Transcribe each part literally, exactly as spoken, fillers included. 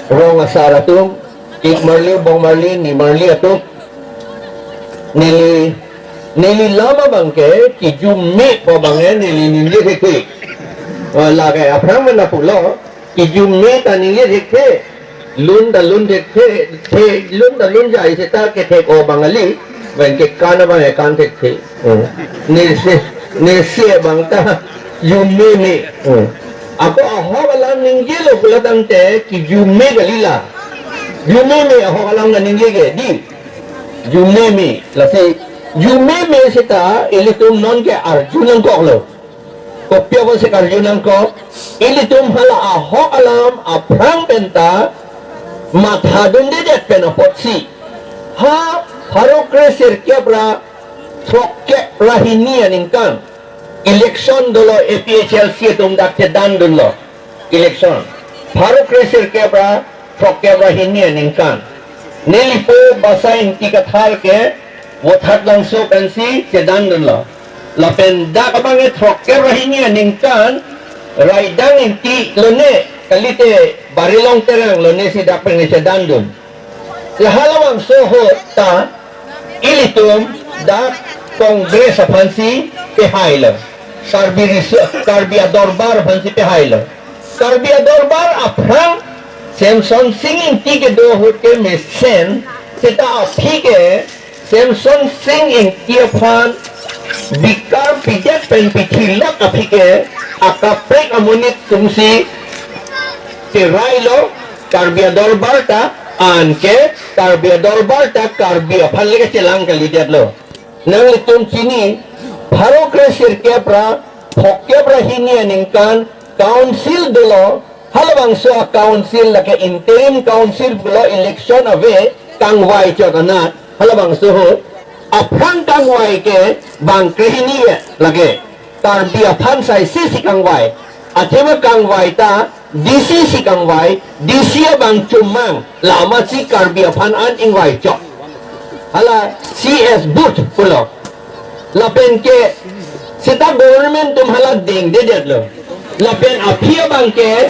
rong asar atum, ik marli, bong marli, ni marli atum, neli, neli lam abangke, kijum me pu abangke, neli ningje thekthe. Wala ke, aphrang mana pulo, kijum me ta ningje thekthe. Lun ta lun thekthe, the, lun ta lun jai seta kethek-o abang kali, ven ke kan abang ke kan thekthe. Hmm. Nesi, nesi abang ta jum me me. Hmm. Ako ahok alam ningjelo pulo tangte kijum me kali la. Jum me me ahok alam nangji ke, dei. Jum me me. Lasi jum me me seta ilitum non ke arju nangkoklo. Kopi apotsi karju nangkok? Ilitum hala ahok alam aphrang penta mathadundedet pen apotsi. Ha, pharo kre sirkep ra throkkep ra hini aningkan election dolo, A P H L C atum dak chedandunlo. Election. Pharo kre sirkep ra throkkep ra hini aningkan. Nelipo Basa Ingti Kathar ke Vothatlangso pensi chedandunlo. Lapen dak abang e throkkep ra hini aningkan Raidang Ingti lone, kalite Barilong Terang lone si dak pen chedandun. Ya halabangso ahut ta ilitum dak Congress aphansi pehailo. Karbi Riso-, Karbi Adorbar aphansi pehailo. Karbi Adorbar aphrang Semson Sing Ingti kedo ahut ke mesen, seta aphi ke Semson Sing Ingti aphan bikar pidet pen pithilak aphi ke akaprek amonit atumsi cherailo Karbi Adorbar ta, anke Karbi Adorbar ta Karbi aphan le kachelang kalidetlo. Nanglitum chini, pharo kre sirkep ra throkkep ra hini aningkan council dolo, halabangso a-council lake interim council pulo, election ave kangvai chot anat, halabangso ahut. Aphrang kangvai ke bang krehini ya lake. Karbi aphan sai si si kangvai. Athema kangvai ta D C si kangvai, D C abang chomang, la amatsi Karbi aphan an ingvai chot. Hala C S booth pulo. Lapen ke seta government atum hala dengdedetlo. Lapen aphi abang ke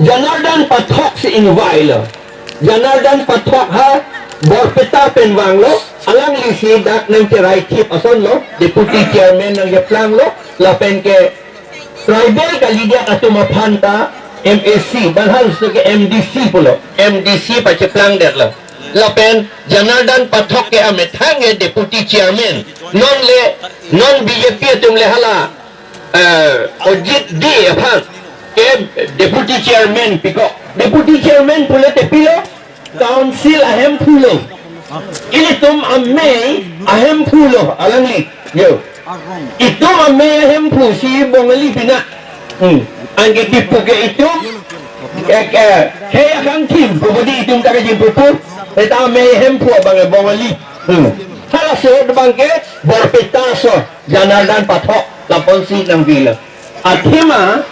Janardan Pathak si ingvailo. Janardan Pathak ha Borpeta pen vanglo, alanglisi dak nangcherai thip asonlo, deputy chairman nangcheplanglo, lapen ke tribal kalidet atum aphan ta M A C, banghal so ke M D C pulo, M D C pacheplangdetlo. Lapen Janardan Pathak ke amethang ke deputy chairman, non le, non B J P atum le hala eh, Ojit Dey aphan ke deputy chairman pikok. Deputy chairman pulote pilo, council ahemphu lo. Ilitum amei ahemphu lo, alangli. Yo. Itum amei ahemphu si Bongali pina. Hmm. Anke kipu ke itum, eh, eh, he akang tim, pu bodi itum ta kachimpupu, eta amei ahemphu abang e Bongali. Hmm. Halaso abang ke Borpeta aso. Janardan Pathak lapuson si nangpilo. Athema,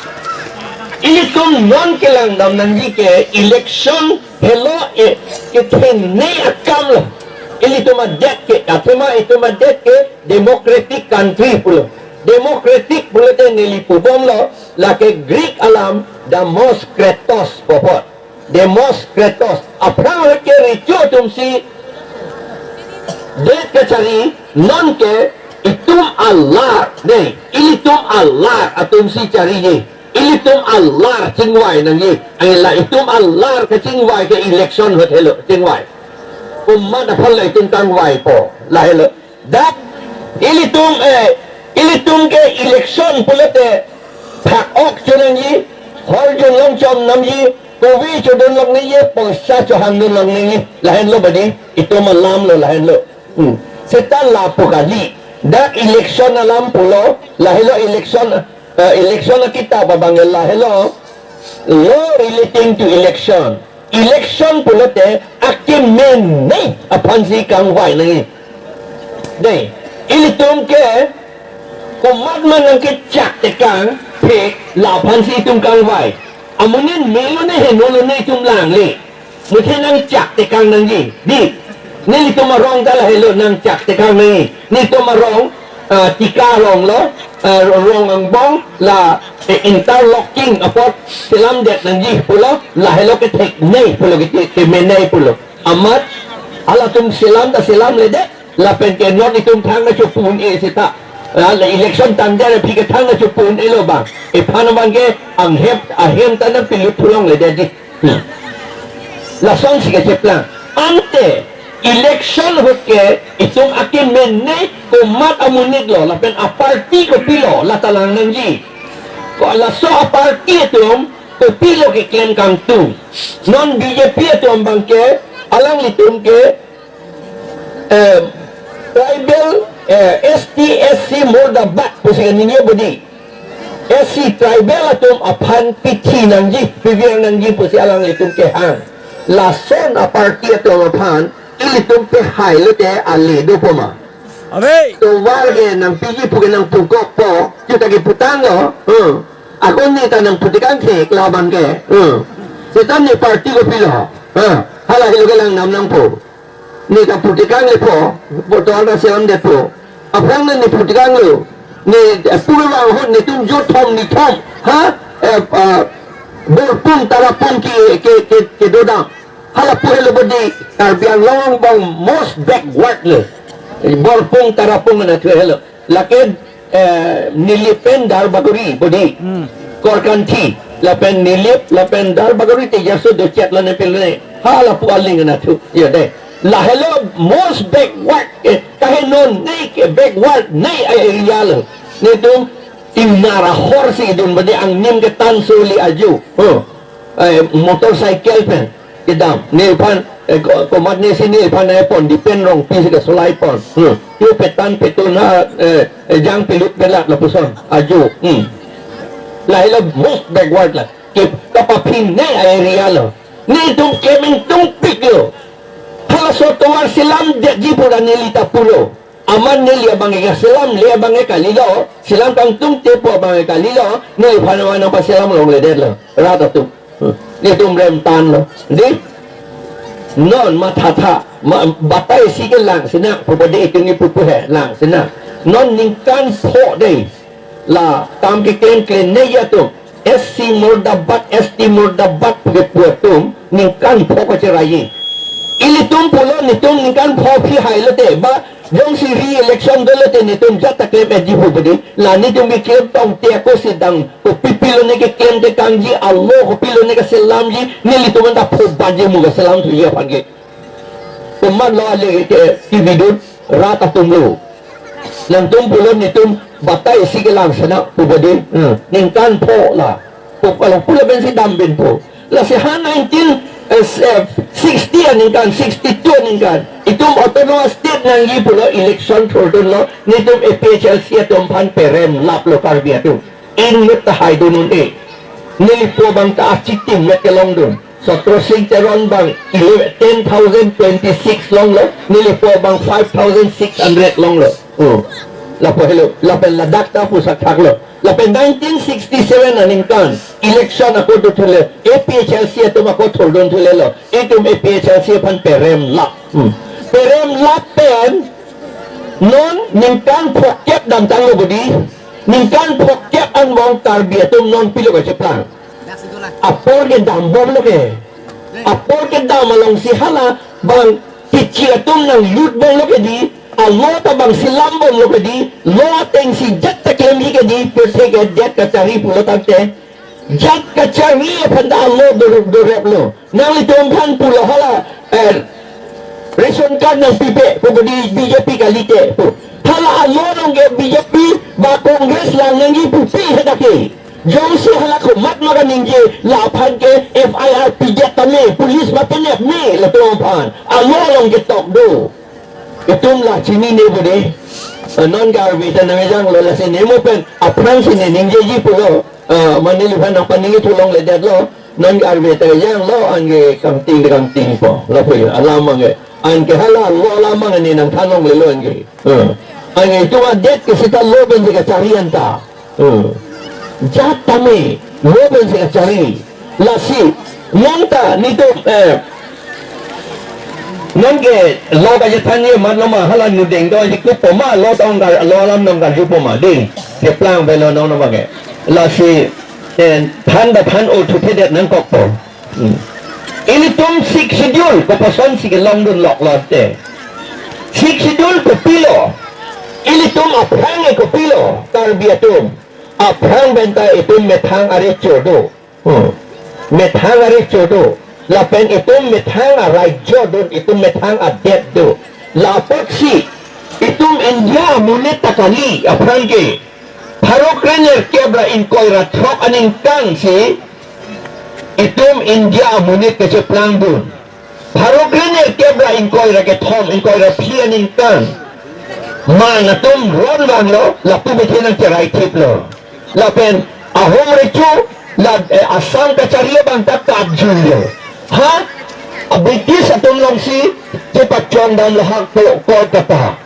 ilitum non kelangdam nangji ke election helo e, kethenei akam lo. Ilitum adet ke, athema itum adet ke democratic country pulo. Democratic pulote neli pubomlo, lake Greek alam Demos Kratos pu apot. Demos Kratos. Aphrang ke recho atumsi det kachari, non ke itum alar, ne, ilitum alar atumsi chariji. Ilitum alar chingvai nangji. Anke la itum alar kachingvai ke election ahut helo chingvai. Komat aphan la itum kangvaipo, lahelo. Dak ilitum, eh, ilitum ke election pulote phak-ok chonangji, hor jun long chom namji, kove chodun long nangji, poisa chohang dun long nangji, lahenlo badi, itum alam lo lahenlo. Hmm. Seta lapu kali. Dak election alam pulo, lahelo election, eh, election akitap abang lahelo. Law relating to election. Election pulote akeme nei aphansi kangvai nangji. Dei, ilitum ke komat ma nangkechak tekang, phe, la aphansi itum kangvai. Amonit melo ne heno lo ne itum langle. Muthe nangchak tekang nangji. Dei, nelitum arong ta lahelo nangchak tekang nangji. Nelitum arong ah, tika rong lo, ah, rong angbong la, eh, interlocking apot selam det nangji pulo, lahelo kethek nei pulo, kete kemenei pulo. Amat halatum selam ta selamledet, lapen ke non itum thang na chupun e seta. Ah, la election tangdet aphi ke thang na chupun e lo bang. Ephan abang ke anghet ahem ta na pilut thulongledetji. Hmm. Lasonsi kacheplang. Ante election ahut ke itum akemenei komat amonit lo, lapen aparty kopilo, la ta lang nangji. Ko laso aparty atum kopilo keklem kangtung. Non B J P atum abang ke alanglitum ke, eh, tribal, eh, S T, S C murdabad pusi kaningje bodi. S C tribal atum aphan pithi nangji, pivir nangji pusi alanglitum kehang. Lason aparty atum aphan ilitum pehai lote ale dopo ma. Ave. Tovar ke nangpiji pu ke nangpukokpo, kita keputanglo. Hmm. Ako neta nangputekang thek labang ke. Hmm. Seta ne party kopilo. Hmm. Hala helo kelang nam nangpo. Neta putekanglepo, bo tovar ta selamdetpo. Aphrang ne putekanglo. Ne, eh, pu ke bang ahut netum jo thom ni thom. Ha? Eh, eh, Borpung Tarapung ke, ke, ke, kedodam. Hala pu helo bodi Karbi Anglong angbong most backward lo. Borpung Tarapung anatthu helo. Lake, eh, Nilip pen Darbaguri bodi. Hmm. Korkanthi. Lapen Nilip, lapen Darbaguri te jaso dochet lone pelone. Hala pu aling anatthu. Ya dei. Lahelo most backward, eh, kahe non nei ke backward nei area lo. Netum imnar ahorsi dun bodi angnim ke tan soli aju. Huh. Eh, motorcycle pen kedam. Nephan, eh, ko-, komatnesi nephan, eh, pon dipen rong pisi ke solai pon. Hmm. Yo petan petun ha, eh, eh, jang pelut pelat lapuson. Aju. Hmm. Lahelo most backward la. Ke kapaphin nei area lo. Netum kemeng tungpik lo. Halaso tovar selamdetji pura neli ta pulo. Amat neli abang ke selamle abang ke kalilo, selam kangtungte pu abang ke kalilo, neliphan aman apa selam longledetlo, rat atum. Hmm. Netum rem tanlo. Dei, non mathatha, ma, batai si ke lang sina, pu bodi itum ni pupu he, lang sina. Non ningkan pho dei, la tam keklem klemnei atum, S C murdabad, S T murdabad pu ke pu atum, ningkan pho kacheraiji. Ilitum pulo netum ningkan pho aphi hai lote, ba jongsi re-election dolote netum jat ta klemji pu bodi, la netum keklem tongte ako si dang, kopi pilone keklemtekangji, alo kopi pilone kaselamji, nelitum anta pho baji mu kaselam thuji aphan ke. Komatlo ale ke T V dun, rat atum lo. Nangtum pulo netum batai si kelang sina pu bodi. Hmm. Ningkan pho la. Pu kalau pulo pensi dam ben pho. Lasi ha nineteen, eh, s-, eh, sixty aningkan, sixty-two aningkan. Itum autonomous state nangji pulo election thurdunlo, netum A P H L C atum aphan perem laplo Karbi atum. Inut ta haidun un-e. Nelipo abang ta achitim vet kelongdun. Sotro Singh Teron abang eleven, ten thousand twenty-six longlo. Nelipo abang five thousand six hundred longlo. Oh. Lapu helo, lapen ladak ta pusathaklo. Lapen nineteen sixty-seven aningkan election ako dothule, A P H L C atum ako thurdun thulelo. Itum A P H L C aphan perem lap. Hmm. Perem lap pen non ningkan phokep damtanglo bodi. Ningkan phokep angbong Karbi atum non pilo kacheplang. Apor kedam bomlo ke. Apor kedam alongsi hala bang kechi atum nanglut bomlo ke dei. Alo ta bang selam bomlo ke dei. Lo atengsi jat ta klemji ke dei. Pirthe ke det kachari pulo tangte. Jat kachari aphan ta alo do, doreplo. Nanglitum aphan pulo hala, eh, ration card nangpipe pu bodi B J P kalite pu. Hala alo along ke B J P ba Congress lang nangji pupe he dak ke. Jongsi hala komat ma kaningje, la aphan ke F I R pidet tame, police ma penep me latum aphan. Alo along ketok do. Itum la chinine bodi. Eh, non Karbi ta nangkejanglo, lasi nemo pen aphrangsi ne ningjeji pulo. Eh, mane neliphan nangpaningje thulongledetlo. Non Karbi ta kejanglo, anke kangting kangtingpo. Lapu alam anke. Anke hala lo alam anke ne nangthanlonglelo anke. Eh. Anke itum adet ke seta lo pensi kachari anta. Hmm. Jat tame, lo pensi kachari. Lasi, nonta netum, eh, Nonke lo kachethan ye mat lo ma, hala nudeng do si kupo ma, lo tong kar, lo alam nong karju po ma, dei. Keplang avelo non abang ke. Lasi, eh, than ta than o thu thedet nangkokpo. Hmm. Ilitum Sixth Schedule kopuson si kelongdun lok lote. Sixth Schedule kopilo. Ilitum aphrang e kopilo, Karbi atum. Aphrang pen ta itum methang arecho do. Hmm. Methang arecho do. Lapen itum methang araijo do, itum methang adet do. La apotsi itum India amonit ta kali aphrang ke. Pharo krenerkep ra ingkoi ra throk aningkan si itum India amonit kacheplangdun. Pharo krenerkep ra ingkoi ra kethom, ingkoi ra phli aningkan man atum ron vanglo, lapu bethe nangcherai thiplo. Lapen ahom recho, la, eh, Assam kachari abang ta katjunlo. Ha? A British atum alongsi chepachon damlo ha ko, Kolkata.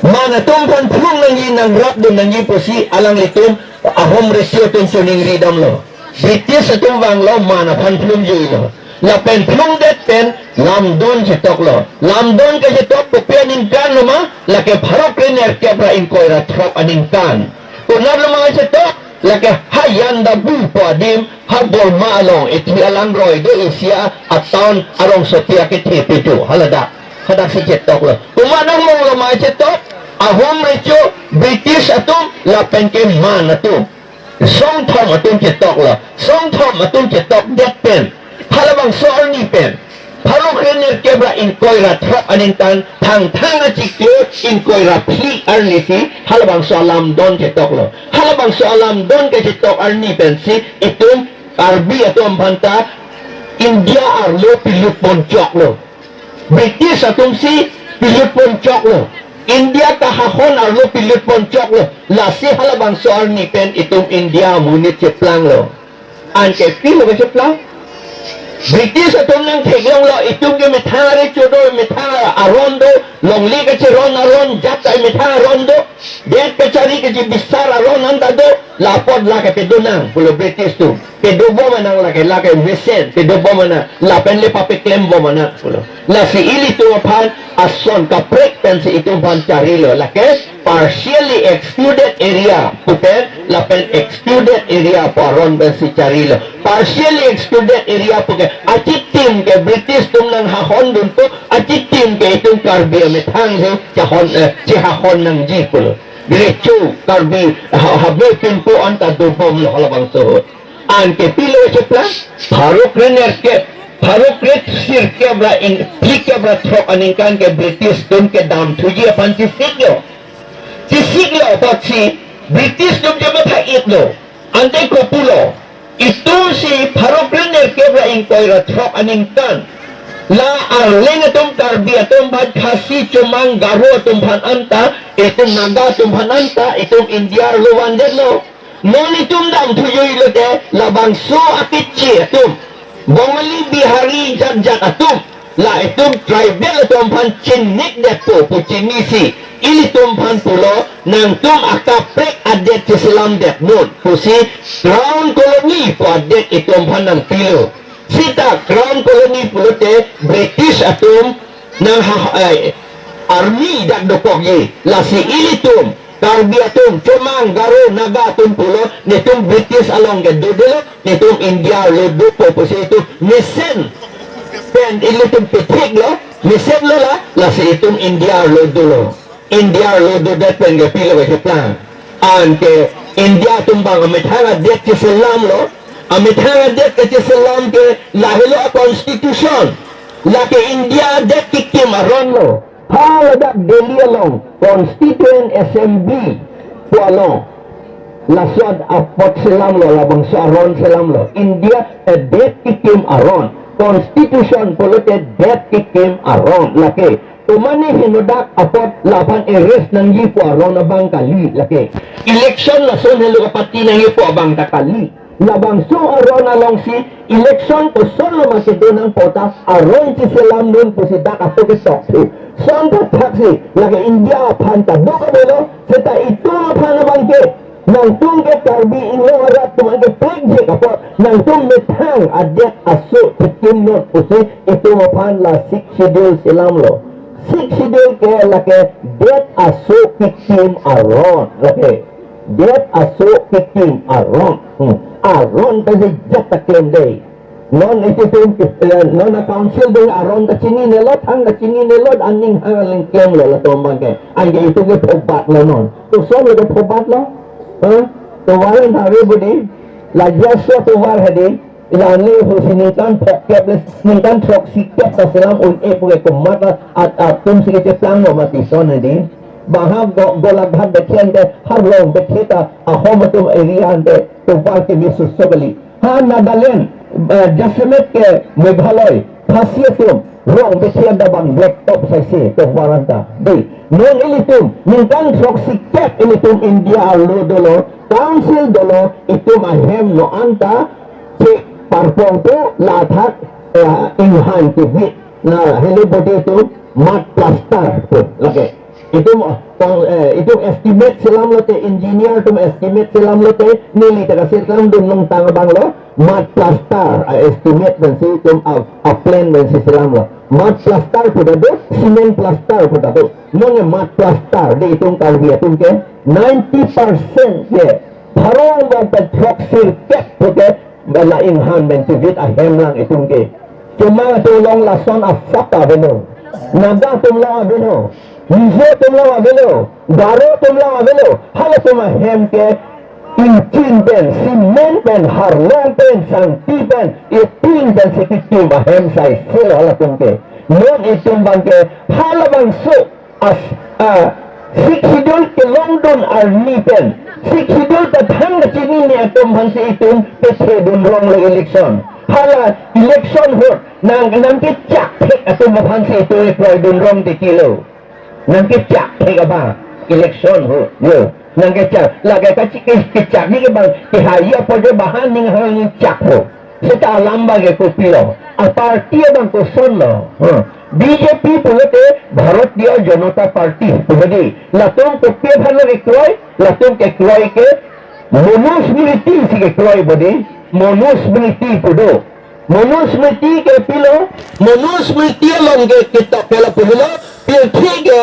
Man atum aphan phlung nangji, nangrapdun nangji pusi alanglitum ahom recho atum choningri damlo. British atum vanglo, man aphan phlungjuilo. Lapen phlungdet pen lamdon chetoklo. Lamdon kachetok kopi aningkan lo ma, lake pharo krenerkep ra ingkoi ra throk aningkan. Konat lo ma chetok, lake ha Yandabo pu adim, ha Burma along, ithi alangroi do Asia a-town arongsopi akethe pi do, haladak. Hadak si chetoklo. Komat nangmong lo ma chetok, ahom recho, British atum, lapen ke man atum. Songthom atum chetoklo. Songthom atum chetokdet pen, halabangso arni pen, pharo krenerkep ra ingkoi ra throk aningkan, Thangthang achiklo ingkoi ra phli arni si halabangso alamdon chetoklo. Halabangso alamdon kachetok arni pensi itum Karbi atum aphan ta India arlo pilut ponchoklo. British atum si pilut ponchoklo. India kahahon arlo pilut ponchoklo. Lasi halabangso arni pen itum India amonit cheplanglo. Anke pilo kacheplang? British atum nangtheklonglo, itum ke methang arecho do, methang aron do, longle kacheron aron, jat ta methang aron do, det kachari kachebisar aron anta do, la apot lake pedonang pulo British atum. Pedobom ma nang lake, lake mesen, pedobom ma nang, lapen le papeklembom ma nang pulo. Lasi ilitum aphan ason kaprek pensi itum aphan charilo, lake partially excluded area pu pen, lapen excluded area pu aron pensi charilo. Partially excluded area puke achitim ke British atum nanghahondunpo, achitim ke itum Karbi amethang si chahon, eh, chehahon nangji pulo. Recho Karbi ha, habe pinpo anta dobomlo halabangso ahut. Anke pilo cheplang, pharo krenerkep, pharo kresirkep ra ing, phlikep ra throk aningkan ke British atum kedamthuji aphan chesiklo. Chesiklo apotsi British atum chematha-itlo. Ante kopulo, itum si pharo krenerkep ra ingkoi ra throk aningkan, la Arleng atum, Karbi atum aphan, Khasi, Chomang, Garo atum aphan anta, itum Naga atum aphan anta, itum India arlo vandetlo. Non itum damthujuilo te, labangso akeche atum, Bongali, Bihari, jat jat atum, la itum tribal atum aphan chinikdetpo pu chinisi, ilitum aphan pulo, nangtum akaprek adet cheselamdet non pusi Crown Colony pu adet itum aphan nangpilo. Seta Crown Colony pulote British atum nang ha, eh, army dak dokokji. Lasi ilitum Karbi atum, Chomang, Garo, Naga atum pulo, netum British along ke dodelo, netum India arlo dopo pusi itum mesen pen ilitum petheklo, mesenlo la, lasi itum India arlo dolo. India arlo dodet pen ke pilo kacheplang? Anke India atum abang amethang adet cheselamlo, amethang adet kacheselam ke lahelo a-constitution. Lake India adet kekim aron lo. Haladak Delhi along Constituent Assembly pu along, laso apot selamlo, labangso aron selamlo. India adet kekim aron. Constitution pulote det kekim aron. Lake, tomani henodak apot laphan arrest nangji pu aron abang kali. Lake, election lason helo kapati nangji pu abang ta kali. Labangso aron alongsi election kosonlo ma kedo nangpo ta aron cheselamnon pusi dak apo ketokthe. Son ta thaksi, lake India aphan ta do kavelo, seta itum aphan abang ke Nangtum ke Karbi Anglong arat atum ke plek jek apot nangtum methang adet aso chitim non pusi itum aphan la Sixth Schedule selamlo. Sixth Schedule ke lake det aso kekim aron, lake det aso kekim aron. Hmm. Aron ta si jat ta klem dei. Non itum, eh, non a council atum aron kachinine lo, thang kachinine lo, aning hang aling klemlo latum abangke. Anke itum ke phobatlo non. Koson lo ke phobatlo? Hah? Tovar hedi bodi. La jaso tovar hedi. Ila ne ho si ningkan throkkep le, ningkan throksikep ta selam un-e pu ke komat at, atum si kecheplang lo mati son hedi. Baha Go-, Golaghat bethe ante, Harlong bethe ta, ahom atum area ante, tovar kimi suso kali. Ha Nagaland, eh, jasemet ke Meghalaya, Khasi atum, rong bethe anta bang blacktop saise, tovar anta. Dei, non ilitum, ningkan throksikep ilitum India arlo dolo, council dolo, itum ahem no anta, che parpong pu, lathak, eh, inghan kevit. Na, helo bodi itum, mud plaster pu, lake. Itum, eh, itum estimate selam lote, engineer atum estimate selam lote, neli ta kaselam dun longtang abang lo, mud plaster, ah, estimate pensi itum, ah, ah, plan pensi selamlo. Mud plaster pu ta do, cement plaster pu ta do. Non mud plaster, dei itum Karbi atum ke, ninety percent ke, pharo angbong pen throksirkep pu ke, bela inghan pen kevit ahem lang itum ke. Chomang atum along lason asap avelo. Naga atum along avelo. Mizo atum along avelo. Garo atum along avelo. Halatum ahem ke ingchin pen, cement pen, Harlong pen, Sangti pen, itin pen si kekim ahem saiselo halatum ke. Non itum abangke halabangso as, ah, Sixth Schedule kelongdun arni pen, Sixth Schedule ta thang kachinine atum aphansi itum pethedun ronglo election. Hala election ahut nang, nangkechak thek atum aphansi itum kroidun rong tiki lo. Nangkechak thek abang election ahut, yo. Nangkechak, lake kachi-, ke-, kechak ni ke bang, kehai apot je bahan ning hang ning chak ho. Seta alam abangke kopilo? A party abang kosonlo? Hmm. B J P pulote Bharatiya Janata Party pu hedi. Latum kopi aphanlo kekroi, latum kekroi ke Manusmriti si kekroi bodi, Manusmriti pu do. Manusmriti ke pilo, Manusmriti along ke kitab ke lapu helo, pirthe ke,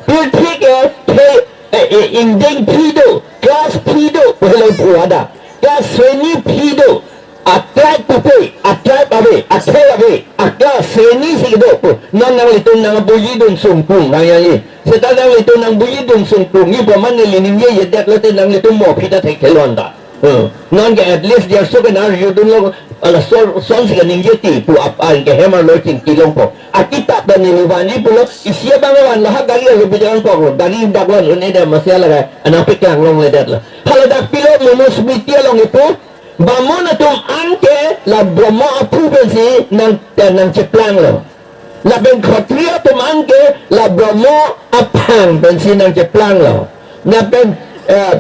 pirthe ke, the, eh, eh, ingdeng phli do, class phli do, pu helo pu ada. Class sreni phli do, a tribe pupe, a tribe ave, a the ave, a class sreni si do pu. Non nanglitum nangbuji dun sungkung, nang yang i. Seta nanglitum nangbuji dun sungkung, i paman neli ningjejedet lote nanglitum mo phi ta thekthe lonta. Hmm. Non ke at least dia so ke nar judun lo, ala son, sonsi kaningje ti pu ap an ke hem arlo chingki longpo. A kitab ta neli vanji pulo, isi abang vanlo ha gari alo bijalan koklo, gari dak lo ne da masih ala ka, anak piklang longledetlo. Hala dak pilo Manusmriti along ipu, Bamun atum anke la Brahma aphu pensi nang, eh, nangcheplanglo. Lapen Khatriya atum anke la Brahma aphang pensi nangcheplanglo. Lapen, eh,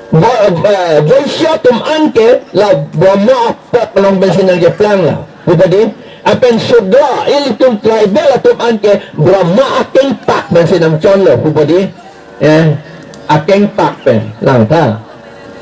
Bo-, eh, Vaishya atum anke la Brahma apok along pensi nangcheplanglo. Pu hedi, lapen Shudra, ilitum tribal atum anke Brahma akengpak pensi nangchonlo. Pu hedi, eh, akengpak pen, langtha.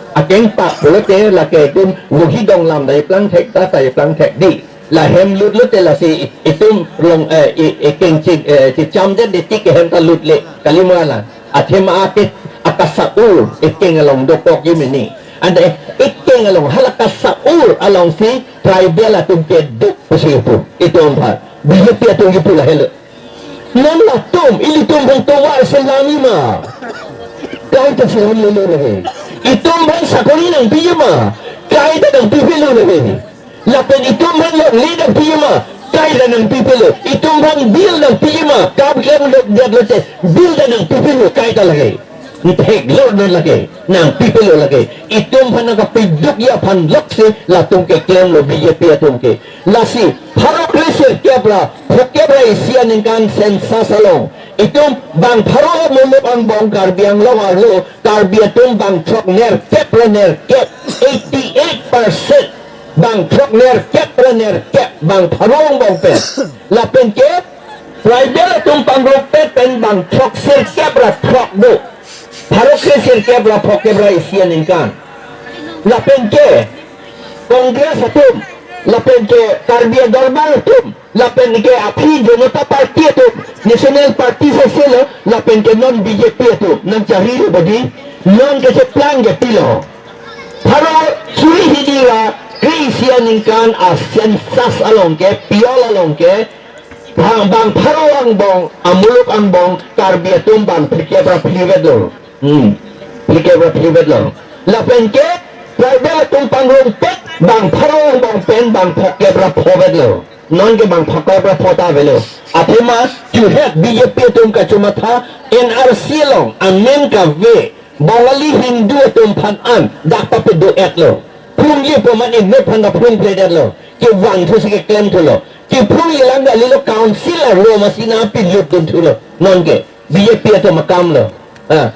Akengpak pulote lake itum wuhi donglam ta iplang thek, ta ta iplang thek dei. La hem lut lote lasi itum long, eh, i, ikeng chik, eh, chichamdet dei tik hem ta lut le. Kali mo ala. Athema ake akasaur ikeng along dokok yumini. Ante ikeng along hala kasaur alongsi tribal atum keduk pusi ipu. Itum aphan. B J P atum ipu lahelo. Non latum, ilitum aphan tovar selamji ma? Kaita selamlelo lake. Itum aphan sakori nangpiji ma? Kaita nangpipelo lake. Lapen itum aphan longle nangpiji ma? Kaita nangpipelo. Itum aphan bill nangpiji ma? Kam klemlokdet lote bill ta nangpipelo, kaita lake. Ntheklo non lake. Nangpipelo lake. Itum aphan nangkapidukji aphan loksi latum keklemlo B J P atum ke. Lasi, pharo kre sirkep ra, phokep ra isi aningkan census along. Itum bang pharo muluk angbong Karbi Anglong arlo, Karbi atum bang throknerkep ra nerkep, eighty-eight percent bang throknerkep ra nerkep bang pharo angbong pen. Lapen ke, tribal atum pangrumpet pen bang throksirkep ra throk do. Pharo kre sirkep ra phokep ra isi aningkan. Lapen ke Congress atum, lapen ke Karbi Adorbar atum, lapen ke aphi Janata Party atum, National Party seselo, lapen ke non B J P atum, nangcharilo bodi, non kecheplang ke pilo. Pharo suri hini ra kre isi aningkan a census along ke, piyol along ke, bang, bang pharo angbong, amuluk angbong, Karbi atum bang phlikep ra phlivetlo. Hmm. Phlikep ra phlivetlo. Lapen ke, tribal atum pangrongpet, bang pharo angbong pen, bang phokep ra phovetlo. Non ke bang phokep ra pho ta avelo. Athema, chuhet B J P atum kachomatha, N R C along, amen kave, Bongali Hindu atum aphan an, dak papedo-etlo. Phrungji pu amat inut aphan ta phrungphledetlo. Kevang thusi keklem thulo. Kephrungji lang kalilo, council arlo masi nangpilut dun thulo. Non ke B J P atum akam lo. Ah,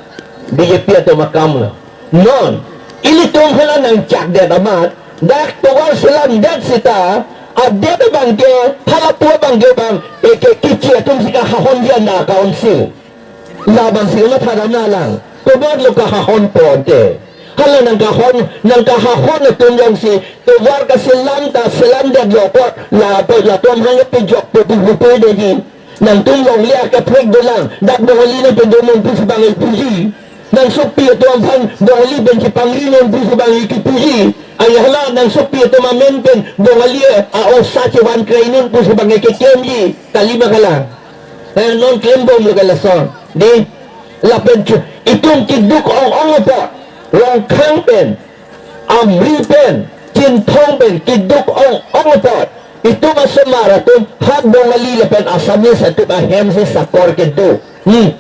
B J P atum akam lo. Non, ilitum hala nangchakdet amat, dak tovar selamdet seta, adet abang ke, hala pu abang ke bang, eke kichi atum si kahahon dia na council. Labang si una thada na lang. Komat lo kahahon ponte. Hala nangkahon, nangkahahon atum jongsi tovar kaselam ta selamdetlo apot, la apot latum hang pejok pe pu pu pe de di. Nangtum longle akaprek dolang. Dak Bongali nangpedodun pusi bang ipuji. Nangsopi atum aphan Bongali pen chepangri non pusi bang ikipuji. Ai hala nangsopi atum amen pen Bongali a-osa chevan krai non pusi bang ikeklemji. Kali ma kalang. Eh, non klembomlo ke lason. Di, lapen chu, itum keduk ong-ong apot, Rongkhang pen, Amri pen, Chinthong pen, keduk ong-ong apot, itum asomar atum, ha Bongali lapen Assamese atum ahem si sakor kedo. Hmm.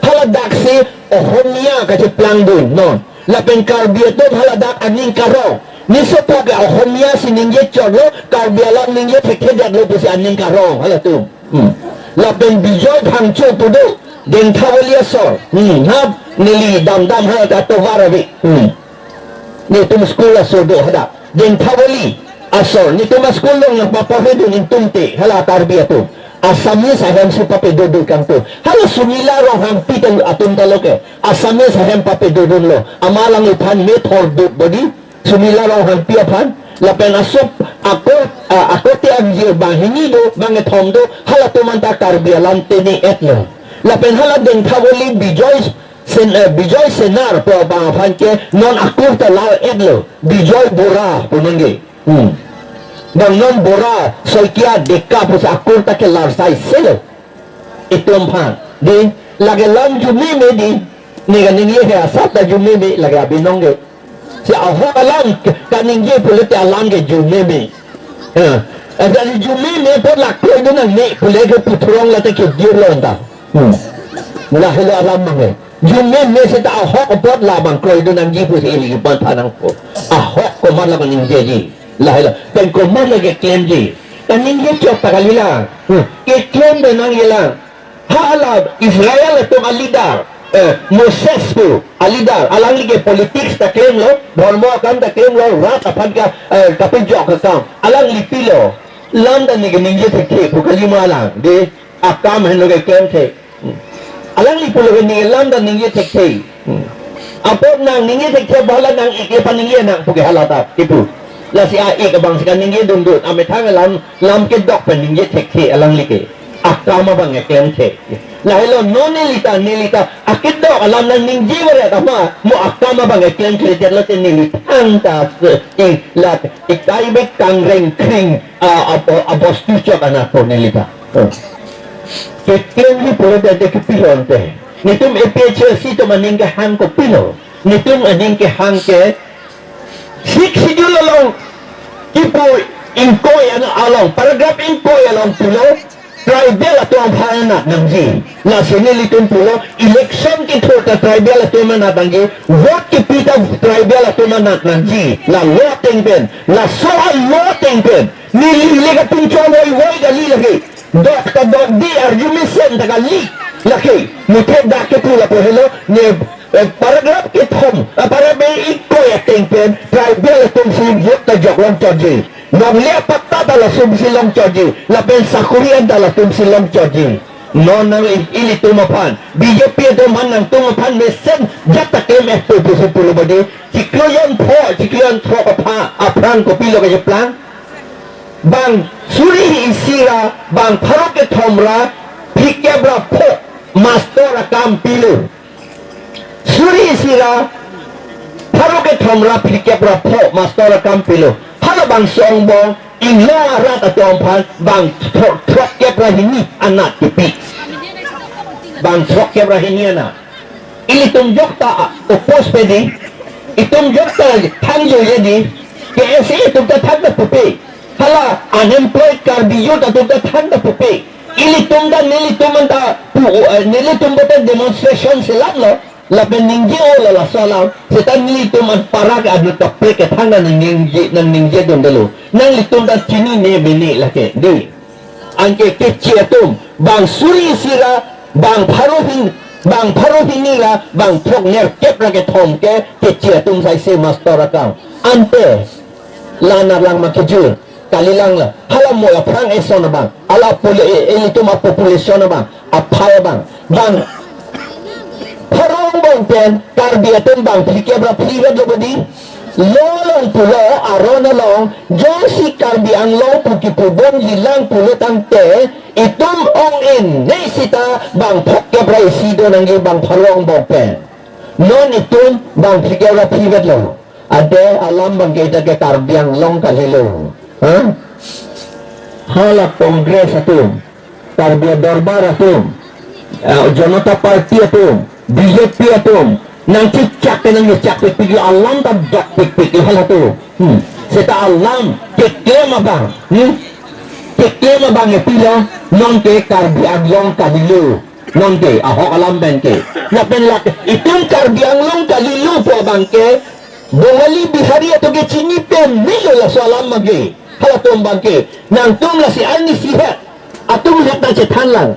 Hala dak si Ohomia kacheplang dun, non. Lapen Karbi atum hala dak aning karong. Nesopo ke Ohomia si ningje chotlo, Karbi alam ningje thekthedetlo pusi aning karong, halatum. Hmm. Lapen Bijoy Phangcho pu do, Dengthawali asor. Hmm. Ha, neli damdam ha ta tovar ave. Hmm. Netum school asor do hadak. Dengthawali asor. Netum a-school along nangpaporhedun ingtung te. Hala Karbi atum. Assamese ahem si papedo do kangtung. Hala Sumila Ronghangpi ta atum ta lo ke. Assamese ahem papedodunlo. Amat alangliphan methor do bodi. Sumila Ronghangpi aphan, lapen asopo ako, a, akote angjir banghini do, bangkethom do, halatum anta Karbi alam tene-etlo. Lapen hala Dengthawali Bijoy Sen-, eh, Bijoy Senar pu abang aphan ke non akur ta lal-etlo, Bijoy Bora pu nangji. Hmm. Bang non Bora, Saikia, Deka pusi akur ta ke larsai selo. Itum aphan. Di, lake lam arjumeme di. Ne kaningje he asap ta arjumeme lake abinong ke. Si ahok alam ke, kaningje pulote alam ke arjumeme. Ya. Ada arjumeme apot lak kroidun nangne pule ke puthurong late kedirlo anta. Hmm. Lahelo alam abang ke. Arjumeme seta ahok apot labang kroidun nangji pusi ili kipan thanang po. Ahok komat labang ningjeji. Lahelo. Pen komat lake klemji. Kaningje chot ta kalila. Hmm. Keklem pen nangjilang. Hala Israel atum a-leader, eh, Moses pu a-leader, alangli ke politics ta klemlo, dhormo akam ta klemlo, rat aphan ka, eh, kapejok akam, alangli pilo, lam ta neke ningje thekthe pu kalima lang, de, akam henlo ke klemthe. Hmm. Alangli pulo ke neke lam ta ningje thekthe. Hmm. Apot nang ningje thekthe pu hala nang-ik le paningje nang pu ke hala ta, kipu. Lasi a-ik abang si kaningje dundun, amethang alam, lam kedok pen ningje thekthe alangli ke. Akam abang ke klemthe. Lahelo non nelita, nelita akedok alam nangningje varet amat, mo akam abang ke klemthedetlo te nelithang ta se, i, la, ikai be kangreng kring, a, abo, abostu chot anapo nelita. Oh. Keklemji pulote de kepilon te. Netum A P H L C atum aning kehang kopilo. Netum aning kehang ke Sixth Schedule along kipu ingkoi ana along, paragraph ingkoi along pulo, tribal atum aphan anat nangji. Lasi nelitum pulo, election kethur ta tribal atum anat nangji, vote kepi ta tribal atum anat nangji. La law ateng pen, laso a-law ateng pen, neli le kapinchong voivoi kali lake. Dok ta dok di, arjumesen ta kali. Lake, muthe dak kepu lapu helo, ne, eh, paragraph kethom, eh, paragraph ingkoi ateng pen, tribal atum si vote ta jok longchotji. Longle apatta ta latum si longchotji. Lapen sakori an ta latum si longchotji. Non nang i-, ilitum aphan, B J P atum aphan, nangtum aphan mesen jat ta klem-et po pusi pulo badi, chiklo jon pho, chiklo jon throk apha, aphrang kopilo kacheplang? Bang suri isi ra, bang pharo kethom ra, phlikep ra pho, mastor akam pilo. Suri isi ra, pharo kethom ra, phlikep ra pho, mastor akam pilo. Halabangso angbong, inglong arat atum aphan, bang thro-, throkkep ra hini anat kipi. Bang throkkep ra hini anat. Ilitum jokta oppose pe di. Itum jokta thang joye di. K S A atum ta thang ta pupe. Hala unemployed Karbi youth atum ta thang ta pupe. Ilitum ta nelitum anta pu, eh, nelitum bata demonstration selam lo. Lapen ningje-o lo laso alam. Seta nelitum an parak adu kaprek kethang nang ningje, nang ningje dun delo. Nanglitum ta chinine mene lake. Di. Anke keche atum, bang suri isi ra, bang pharo hin, bang pharo hini ra, bang throknerkep ra kethom ke, keche atum saise mastor akam. Ante, la-an arlang ma kejur, kalilang la, hala mo aphrang eson abang, hala poli-, e, e, itum a-population abang, aphai abang, bang pharo angbong pen, Karbi atum bang phlikep ra phli ra do badi, lo along pulo, aron along, jongsi Karbi Anglong pu kipubom jilang pulo tangte, itum ong-ine sita bang phokep ra isi do nangji bang pharo angbong pen. Non itum bang phlikep ra phli vetlo. Ante alam abangke ita ke Karbi Anglong kalilo. Ha? Hala Congress atum, Karbi Adorbar atum, eh, Janata Party atum, B J P atum, nangchechak ke nangchechak pikpiklo, alam ta dok pikpiklo halatum. Hmm. Seta alam keklem abang. Hmm. Keklem abang epilo, non ke Karbi Anglong kalilo. Non ke, ahok alam pen ke. Lapen lake, itum Karbi Anglong kalilo pu abang ke, Bongali Bihari atum ke chini pen melo laso alam abangke. Halatum abangke. Nangtum lasi arnisi het. Atum het nangchethan lang.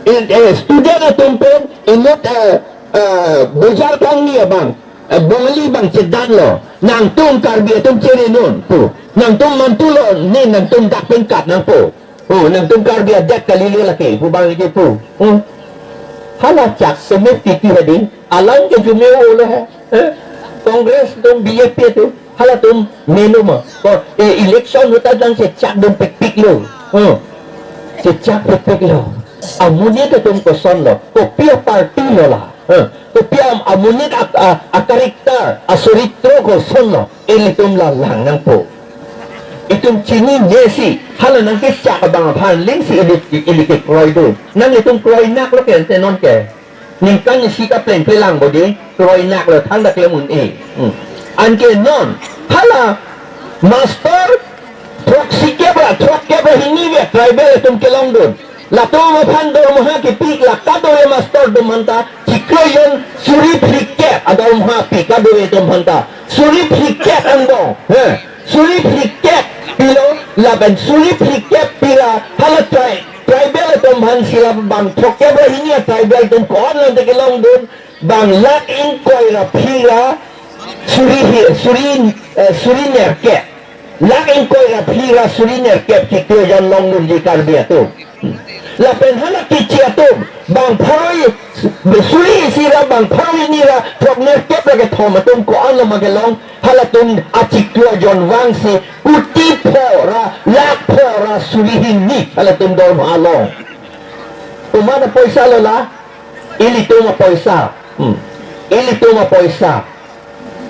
In, eh, student atum pen inut, eh, eh, bojar kangni abang, eh, Bongali abang chedan lo. Nangtum Karbi atum chere non pu. Nangtum mantu lo, ne nangtum dak pen kat nangpo. Oh, nangtum Karbi adet kalilo lake, pu abang lake pu. Hmm. Hala chak semet titi hadi, alam ke jume-o lo he. Eh? Congress atum B J P atum, halatum menu ma. Ko, eh, election uta dang chechak dun pikpiklo. Hmm. Chechak pikpiklo. Amonit atum koson lo, kopi a-party lo la. Eh? Kopi a-, amonit a, a, a-character, asoritro koson lo. Ilitum la lang nangpo. Itum chinine si, hala nangkechak abang aphan lengsi ili, ili kekroi do. Nanglitum kroinak lo ke ante non ke. Ningkan isi kapleng pelang bodi, kroinak lo thang dak le mun e. Hmm. Anke non, hala mastor throksikep ra, throkkep ra hini ve tribal atum kelong dun. Latum aphan dormoha kipi la kadokave mastor atum aphanta, chiklo jon suri phlikep adormoha pi kadokave atum aphanta. Suri phlikep angbong, he. Suri phlikep pilo, lapen suri phlikep pi ra, hala tri-, tribal atum aphan si la bang throkkep ra hini a-tribal atum ko-an lante kelong dun, bang lakh ingkoi ra phli ra, suri hi, suri, eh, suri nerkep. Lakh ingkoi ra phli ra suri nerkep chiklo jon long dunji Karbi atum. Lapen hala keche atum, bang pharo i-, suri isi ra, bang pharo hini ra, throknerkep ra kethom atum ko-an lo ma kelong, halatum achiklo jon vangsi, kuti pho ra, lakh pho ra, suri hini, halatum dormoha long. Komat apoisa lo la, ilitum apoisa. Hmm. Ilitum apoisa.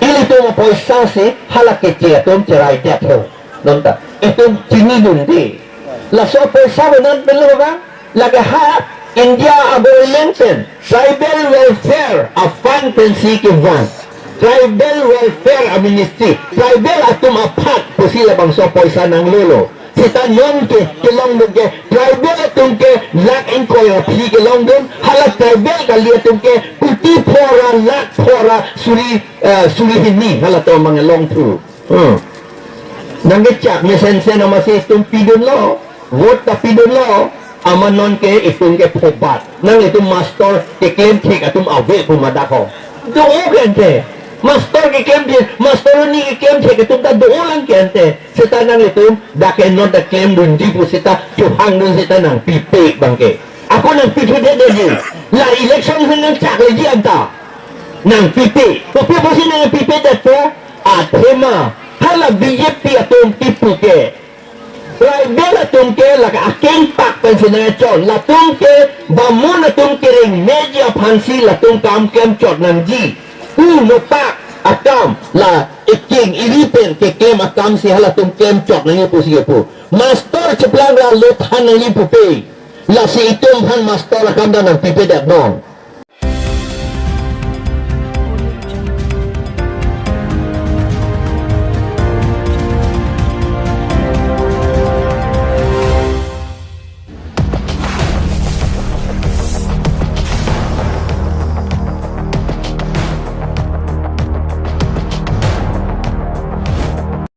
Ilitum apoisa si hala keche atum cheraidet ho. Non ta. Itum chinidunde. Laso apoisa benan pelo bang. Lake ha India a-government pen tribal welfare a-fund pensi kevang. Tribal welfare a-ministry. Tribal atum aphan pusi labangso apoisa nanglolo. Seta non ke, kelong dun ke, tribal atum ke lakh ingkoi ra phli kelong dun, hala tribal kali atum ke, kuti pho ra lakh pho ra suri, eh, suri hini, halatum abang long thu. Hmm. Nangkechak mesensen amatsi itum pidunlo, vote ta pidunlo, amat non ke itum ke phobat. Nanglitum mastor keklem thek atum ave pu ma dak ho. Do-o ke ante. Mastor keklem thek, mastor hini keklem thek atum ta do-o lang ke ante. Seta nanglitum dak ke non ta klem dunji pu seta chohang dun seta nangpipe abangke. Ako nangpithudet detji. La election hang nangchak leji anta. Nangpipe. Kopi pusi nangpipedet po? Athema hala B J P atum kipu ke, tribal atum ke lake akengpak pensi nangchon. Latum ke bamun atum kereng meji aphansi latum kam klem chot nangji. Pu nopak akam la eking iri pen keklem akamsi halatum klem chot nangji pusi kepu. Master cheplang ra lo than nangji pupe. Lasi itum aphan master akam ta nangpipedet non.